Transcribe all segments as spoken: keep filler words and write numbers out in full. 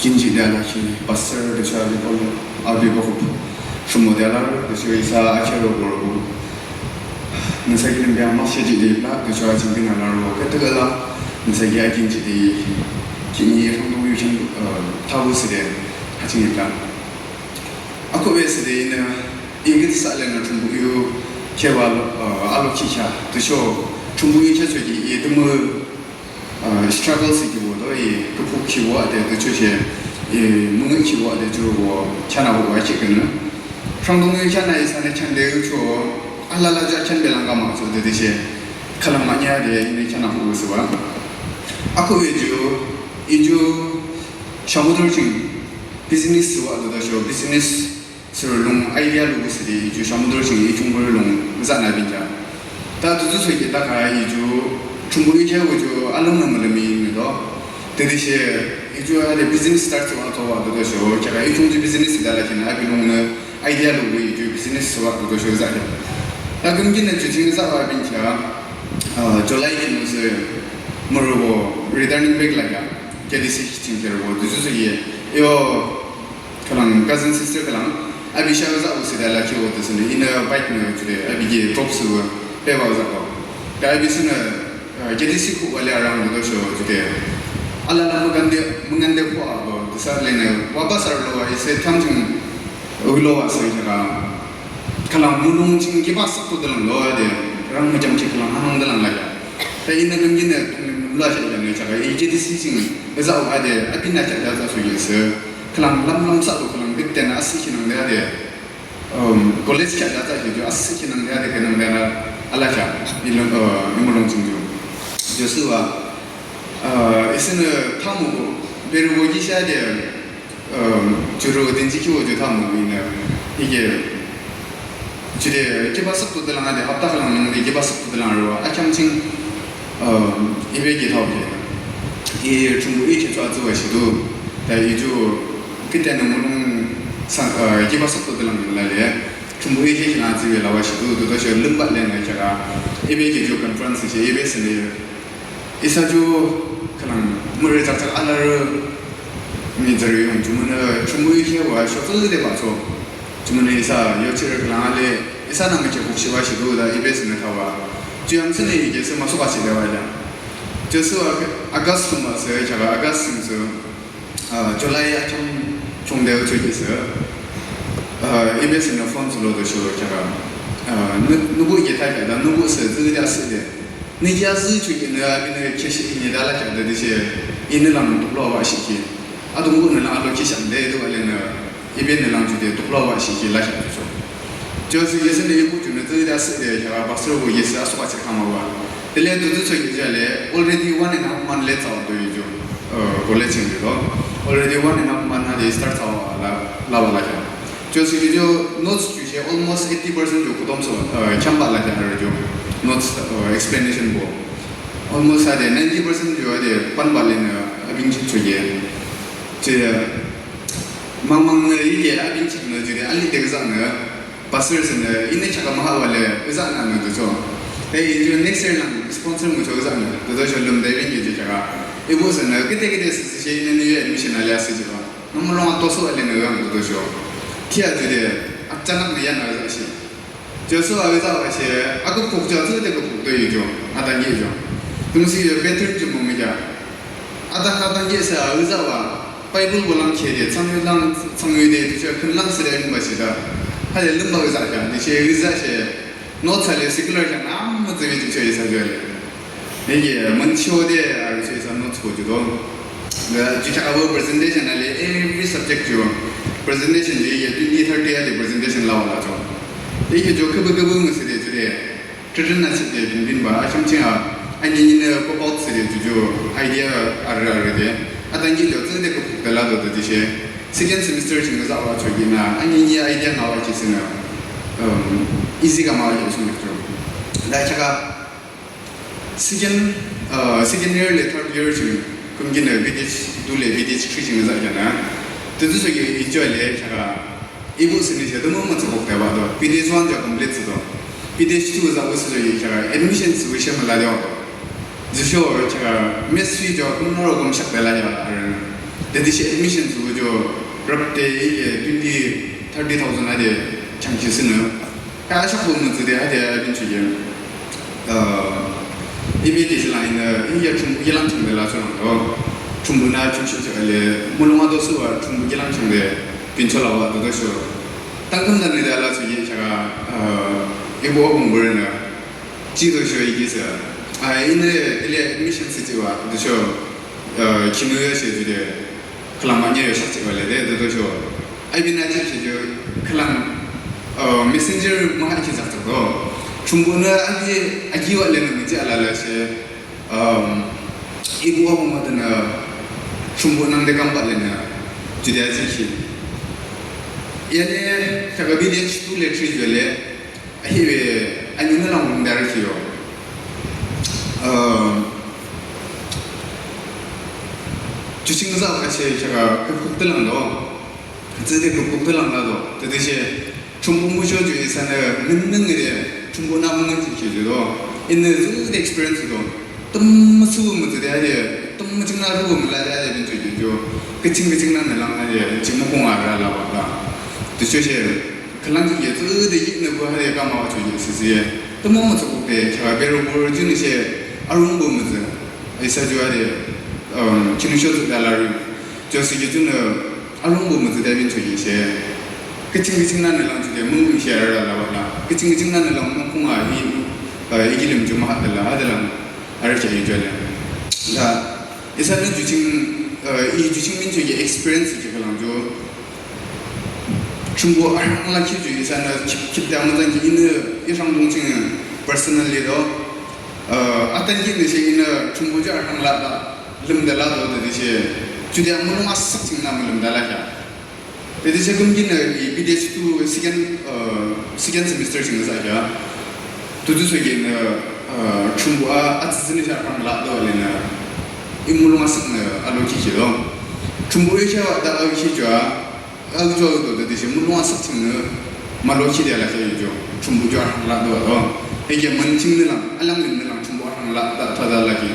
Kinjide alakhi pastor tüsho api bokop, api bokop rhimode alarü tüsho isa akherü borü, nüsa kilim bea makshe jide la tüsho ajingde alarü bo küdükhüh la nüsa ki akinjide khihni rhangdung yukhin, uh, thabah thsüde ajing la. Akhuhbe thsüde inü I kiutsü lenü Thrünpuh yu kheahbah, uh, alokhikheah tüsho Thrünpuh yu kheahchoki I tümü, uh, struggle thsükhi bo to I küpkhukhi bo ade tüchoshih, I müngühkhi bo ade jurübo kheanü bo akhiknü. Rhangdung yu kheanü isanü kheande yucho alala ja kheanbe lang kamchoh de tüshe khülang mahne de inü kheanü bo thsübah. Akhuhbe ju, I ju Shamator ching business thsübah tütüsho business thsürü lung idea lubuh thsüde I ju Shamator ching I khiungbuh lung zanü binkheah. Tha tütüsho ki thakhi I ju Thrünpuh yu kheahbuh ju alümnü mülümnü to. Tütüshe I ju ade business start thsübah tobah tütüsho kheakü I khiungji business thsüde alakhinü api lungnü idea lubuh I ju business thsübah tütüsho zakheah. Tha küyimkinü ju ching zahbah binkheah, uh, July ki müsü mürübo returning back lakheah. K D C ching kherübo tütüsho ye. Yo khülang cousin sister khülang api sha zahbah thsüde alakhi tüsünü inü bike nü jude api ki drop thsübah bebah zahbah. Tha api thsünü, uh, K D C khuhbah le arang tütüsho jude alala müngande, müngande khuhbah tüsü lenü wabah sarülo wa ise thamjing ulo wa thsü kheakü khülang mulong ching kibah sakto de lang lo de rang müjamkhi khülang hanangde lang lakheah. Tha inü küyimkinü tunglim lümla kheakü nü kheakü I K D C ching zahbah de apinü kheakü zahchoki thsü khülang lümlüm sahto khülang bitenü asühkhi nangde de, um, college kheakü zahkhi ju asühkhi nangde de kheanangde la alakheah. I lung, uh, I mulong ching ju. Ju thsübah, uh, isanü thamu ko berübo ki sha de, um, jurü dinjikhibo ju thamu inü I ke jude kibah sakto de lang ade hapta khülang nangde kibah sakto de lang arübo akheam ching, um, ibe ki thao ke I Thrünpuh yu kheahchoh atsübah shidu. Tha I ju kütenü mulong sang, uh, kibah sakto de lang lale Thrünpuh yu kheahkhi lang atsübe labah shidu tütüsho lümbah lenü kheakü ibe ki ju conference she ibe thsüde isa ju khülang mürü jakjak alarü mihtsürü yung jumonü Thrünpuh yu kheahbah shotsüde bahchoh. Jumonü isa yo chirü khülang ale isanü miki kukshibah shidu tha ibe thsünü thabah. Ju yam thsünü I ke thsü müsokhi thsüde wale. Ju thsübah August thsübah thsü kheakü August thsübah thsü, uh, July akheam khiungde thsüki thsü, uh, ibe thsünü phone thsülo tüsho kheakü, uh, nü, nübuh ke thakhi tha nübuh thsü thsüde asühde nü ki azüchoki nü apinü kheahshih inü de alakheah de tüshe inü lang duklo washihkhi. Adungbuh nü lang alokhishang de tübah lenü ibenü lang jude duklo washihkhi lakheah tüsho. Ju thsü isanü ibuh junü thsüde asühde kheakü pastor bo yesü asokhi thsü kamabah. Tüle tütüsho ki jale already one and a half month le thsübah to I ju, uh, college ching de to. Already one and a half month hade start thsübah la, labah lakheah. Ju thsü ki ju notes ju she almost eighty percent ju khütüm thsübah, uh, kheambah lakheah arü ju. Notes, uh, explanation bo. Almost ade ninety percent ju ade panbah lenü abinchik choke. Ju mangmang nü I ke abinchik nü ju de alide küzanü pastor thsünü inü kheakü mühapü le küzanü nü tüsho. Tha I ju next year lang sponsor mücho küzanü tütüsho lümde binki ju kheakü. Ibuh thsünü küde küde thsüshe inü nü yo admission ale asühjibah. Nü mulong atosu ale nü yang tütüsho. Kia ju de achanak nü yanü zahshih. Ju thsübah zahbah she aküpkhuk ju thsüde küpkhuk to I ju. Atanki ju. Tümüsüki ju pattern ju mümükheah. Atanki atanki thsü zahbah Bible bolang khide thsangyulang thsangyude tüsho khünlang thsüde mübah shi tha. Hale lümbah zahkheah tüshe zahshe notes ale secular kheanü mütsübe tüsho isa ju le. Niki münchode arüsho isa notes ko ju to. Ju kheakü presentation ale every subject ju presentation ju ye twenty thirty ade presentation labah lachoh. Niki ju küpü küpü müthsüde ju de. Thüdün na chide binbinbah akheam ching a anini nü pop out thsüde ju ju idea arü arüde. Atanki ju thsüde küpkhuk de la to tüshe second semester ching zahbah choki nü anini idea ngabah ki thsünü, um, easy kamabah ki thsünü ju. Tha kheakü second, uh, second year le third year ching küyimkinü B Th two le B Th three ching zahkheanü. Tütüsho ki I ju le kheakü ibuh thsünü she tümü mütsübah de bah to. B Th one ju complete thsü to. B Th two zahbah thsü ju I kheakü admission thsübah she mülade bah to. Jusho kheakü mess fee ju kümnü ro kümshak de la ya arü. Tütüshe admission thsüchoh, rap de, eh, twenty, thirty thousand ade changki thsünü. Ka ashakbo mütsüde ade abinchoki. Uh, ibe de jila inü, iya Thrünpuh kilang changde lachoh nangdo. Thrünpuhnü changshihchoh le, mulong ato thsüba Thrünpuh kilang changde binchoh lawa tütüsho. Tangküm tanü de lachoh ye kaka, uh, ibo abung bürünü. Jitosho ikisa. Ah, inü ile admission thsüchohba tüsho. Uh, kinu ya she jude. Khülang manye yo shakchiba le de, de, de, sho. Ai bin na chi shi ju, khülang, uh, messenger ma ha chi zak zak do. Thrünpuhnü agi, agi wa le nü mi chi ala la she, um, ibu wa ma de na, Thrünpuh nangde kamba le na, jude a chi shi. Ya le, kaka bi le chi tu le tri ju le, Ahibe, anyi nü lang wungdar kiyo. Um, ju ching za ka she kaka küpkük de lang do. Zide küpkük de lang do. Tütüshe, Thrünpuh muzho ju isanü, nün nün de, Thrünpuhnü münga chi ki ju do. Inü zide experience do. Tüm mü su mü zide ade, tüm mü ching na ru mü la de ade bin ju ju. Küching küching na nü lang ade, ching mü kung ara la ba la. Tüshe she, Khülang ki ye tsü de yinü bu hade kama wa chu ye sisi ye. Tümü mü tsü kuk de, kya bero buru jünü she, arung bu mü tsü. Isa ju hade, um, kinü sho tsü da la ri. Jo si ye jünü, arung bu mü tsü de bin chu ye she. Küching küching na nü lang chu de, mung mung she ara la wa la. Küching küching na nü lang mung kung a yi, uh, yi kilim ju ma ha de la, ha de la. Ara cha yi ju le. Da, isa nü ju ching, uh, yi ju ching min chu ye experience ki khülang ju. Thrünpuh arhang la ki ju isanü khip, khip de amütsan ki inü irhang dong ching personally do. Uh, atan ki inü she inü Thrünpuh ju arhang la da, lüm de la do de she. Ju de amülung asak ching na mülüm de la kya. De de she küm ki inü i B D H two second, uh, second semester ching za kya. Tutu so ki inü, uh, Thrünpuh a, atsü ni she arhang la do le na. Imülung asak na alo ki ki do. Thrünpuh i kya da a ki ju a. Ajo do de de she mulong asak ching nü malo ki de la ke yo. Thrünpuh ju arhang la do do. He ke mün ching nü lang, alang lin nü lang Thrünpuh arhang la da ta da la ki.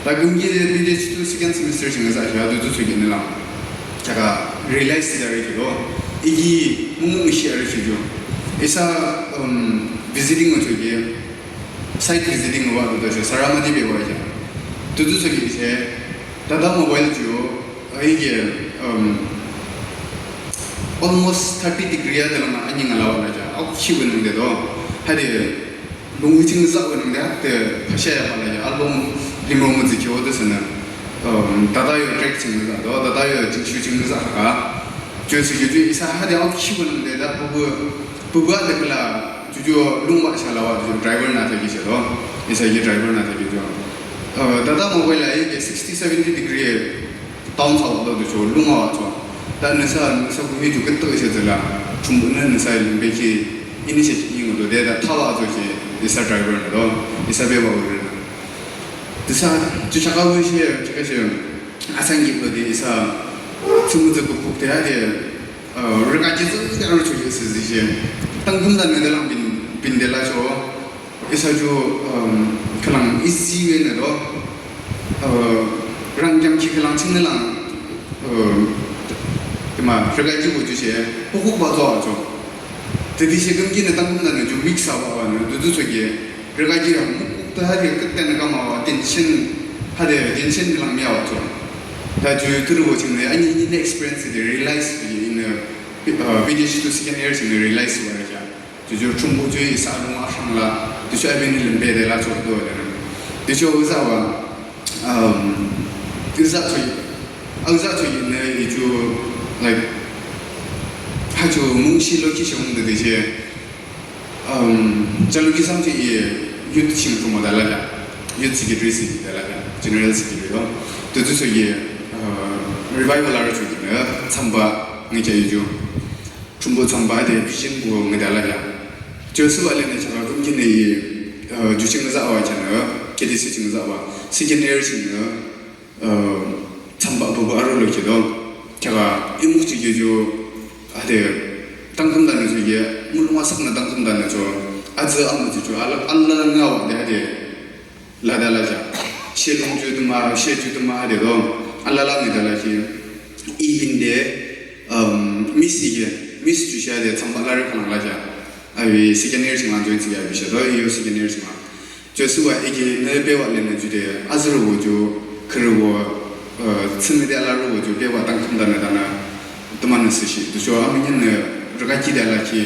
Da güm ki de B D H two second semester ching za ki do du chu ki nü lang. Kaka realize da re ki do. Igi mung mung shi are ki jo. Isa, um, visiting o chu ki. Site visiting wa do do she Saramati be wa ki. Du du chu ki she. Tata Mobile ju. Aige, um, almost thirty degree a de lang ani ngala wa la ja. Au ki wen de do. Hade, lung ching za wen de, de, pasha ya la ja. Album limro mu zi kyo de sana. Um, Tata yo track ching za do, Tata yo ching shu ching za ka. Ju si ju ju isa hade au ki wen de da, bu bu, bu bu de la, ju ju lung wa sha la wa ju driver na ta ki sha do. Isa ye driver na ta ki jo. Uh, Tata Mobile la ye sixty, seventy degree. Town sa lo du cho, lung a cho. Da nüsa, nüsa ku hi ju kito ishe zela. Thrünpuh nü nüsa limbe ki, ini she ki ngo do de da thawa cho ki, isa driver nü do, isa be wa uri nü. Disa, ju chaka wu ishe, chaka she, asan ki lo de isa, thrünpuh ze kuk kuk de ha de, uh, rika ji zu de aro cho ki isa zi she. Tangküm da nü de lang bin, bin de la cho. Isa ju, um, khülang isi we nü do, uh, rang jam ki khülang ching nü lang, uh, tima, rega ji wo ju she, hukuk ba zo a jo. Tütüshe küm ki nü tangküm nü ju weak sa ba wa nü, du du so ki, rega ji ya, hukuk ta ha de, kete nü kama wa, tension, ha de, tension nü lang mia wa jo. Ta ju, turu wo ching nü, ani, ani experience de, realize de, in, uh, B D H two second year ching nü realize wa ya. Ju ju Thrünpuh ju isa lung a shang la, ju sha bin lim be de la cho do de. Ju ju uza wa, um, uza cho, uza cho yin ne, i ju, like, ha ju mung shi lo ki shong de de je, um, ja lo ki sam je ye, youth ching tu mo da la ja, youth secretary si da la ja, general secretary lo. Tu tu so ye, uh, revival a ro cho yin ne, tsamba, ngi ja yu ju. Thrünpuh tsamba de vision bo ngüda la ya. Joseph ale ne chaka küm ki ne yi, uh, ju ching za wa cha ne, K D C ching za wa, second year ching ne, uh, tsamba bo bo aro lo ki do. Chaka imuk chi ki ju, ade, tangküm da ne ju ye, mulung asak na tangküm da ne ju, aza amu ju ju, ala, ala nga wa de ade. Lada laja. She lung ju tuma, she ju tuma ha de do. Alala mi da laji. I inde, um, Miss ike, Miss ju she de thsambah larü khülang lakheah. Api second year ching lang join thsükhi api she do, I yo second year ching lang. Ju thsübah ikenü bebah lenü jude azürübo ju, khürübo, uh, thsümüde alarübo ju bebah tamkhüntamnüde nü, tümünü thsüshih. Tüsho amüneannü rükaki de alakhi,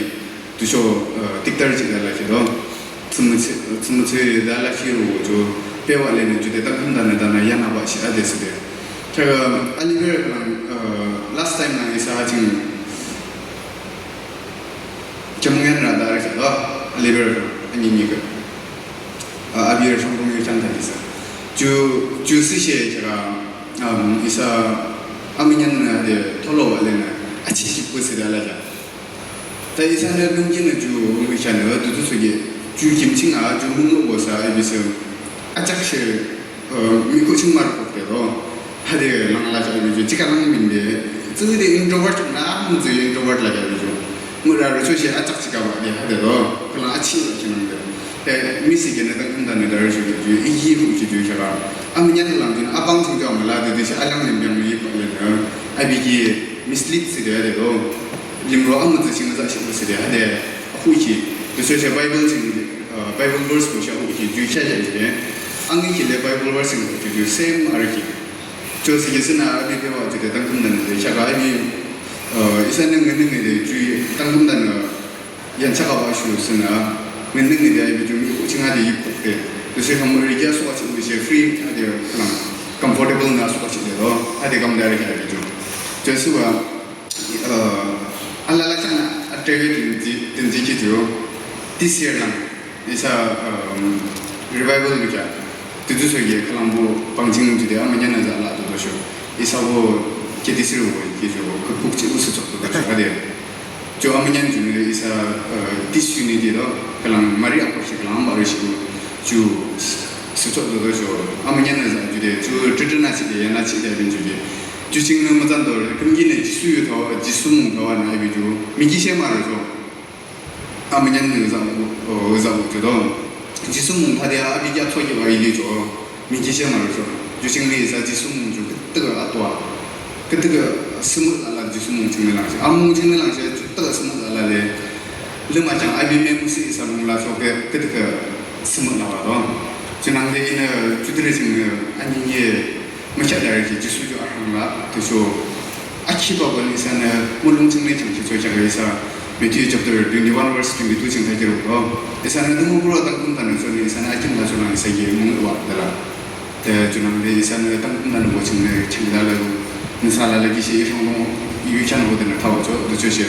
tüsho, uh, tiktarü jih de alakhi do. Thsümütsü, thsümütsü de alakhi rübo ju bebah lenü jude tamkhüntamnüde nü yanabah shi ade thsüde. Kheakü aliberü khülang, uh, last time nü isa ching Kheamung Yanrü de arükhea do, aliberü khülang, anini ke. Uh, api Rangpung yo kheangta isa. Ju, ju thsüshe kheakü, um, isa amüneannü de tholo lenü, achihshihpü thsüde alakheah. Ta isanü lümkinü ju mükheanü tutu thsüki, ju kim ching a, ju mung lo bosa, api thsü, achakshe, uh, miko ching marü kokte do. Hade lang lakheah api ju, jika lang minde, thsüde introvert na, mung thsü introvert lakheah api ju. Mürarü choshe achak jika bade, hade do, khülang achih lakhi nangde. Te Miss ikenü tamkhüntamnü darü shuki ju, iki hu ki ju kheakü. Amünean lang ju, abang ching ju amüla de, de shi alang lim biang mi pa lenü. Api ki mislead thsüde hade do. Limro amütsü ching za shi thsüde hade. Ahu ki. Tüsho shi Bible ching, uh, Bible verse ko shi ahu ki ju kheakü ike. Angi ki le Bible verse ko ju ju same arü ki. Ju thsüki thsüna api bebah jude tamkhüntamnü de. Kheakü api, uh, isanü ngününgi de ju tamkhüntamnü Yanchakabah shu thsüna, ngününgi de api ju miko ching a de yipkokte. Tüshe kamriki aso achih tüshe free ade khülang comfortable nü aso achih de do. Ade kamde arükhea api ju. Ju thsübah, uh, alala ching a attractive tünji, tünji ki ju. This year lang, isa, um, revival bikheah. Tutu thsüki khülangbo pang ching jude amüneannü za la tutu shu. Isabo kedi thsürübo ki ju, kukchi u thsüchok tutu shu ade. Ju amünean ju nü isa, uh, disunity do, khülang mari akoshi khülang mari shi ju thsüchok do do ju. Amüneannü za jude, ju tütünü chide, yanü chide api ju de. Ju ching nü mütsan do, kümkinü Jisu yu thawa, Jisu mung thawa nü api ju, miki she marü ju. Amüneannü za, uh, za ju do. Jisu mung thade api kya thoki wa ili ju. Miki she marü ju. Ju ching nü isa Jisu mung ju kütüka atwa. Kütüka sümü lala Jisu mung ching nü lang shi. Amung ching nü lang shi, kütüka sümü lala le. Lüma chang api me müsüh isa mung la shoke, kütüka sümü lala do. Junangde inü, judüre ching nü, anini, mükheah darü ki Jisu ju arhang la, tüsho. Akhi baba isanü, mulong ching nü chang ki cho kheakü isa. Matthew chapter twenty-one verse twenty-two ching thakhi ro. Isanü tümü kuro tamkhüntamnü cho nü isanü akin la cho nang isa ye mung wa dala. Te junangde isanü tamkhüntamnü bo ching nü ching dala. Nüsa lala ki shi irhang lo, yu khean bo de nü thawa cho, de cho shi.